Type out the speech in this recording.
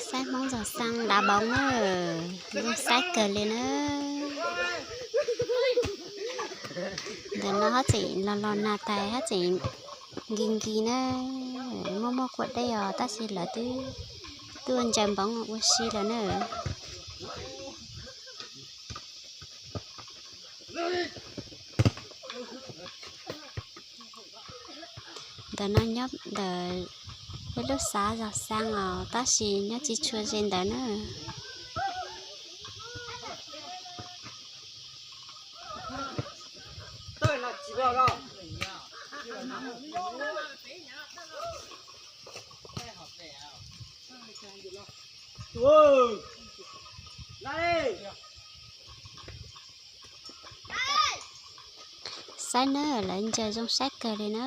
Saib Hmoob Zos Xaa đá bóng na, zoo saib kawg li na. Ntawm no hab tseem los los nag tas hab tseem nkis nkis na, muaj muaj quas dej os tab sis lawv twb tuaj ntsaws npoo ua si lawm na. Ntawm no nyob ntawm peb lub xav Zos Xaa os tab sis nyob tsis tshua ze ntawd na. Saib na, lawv ntsaws zoo saib kawg li na.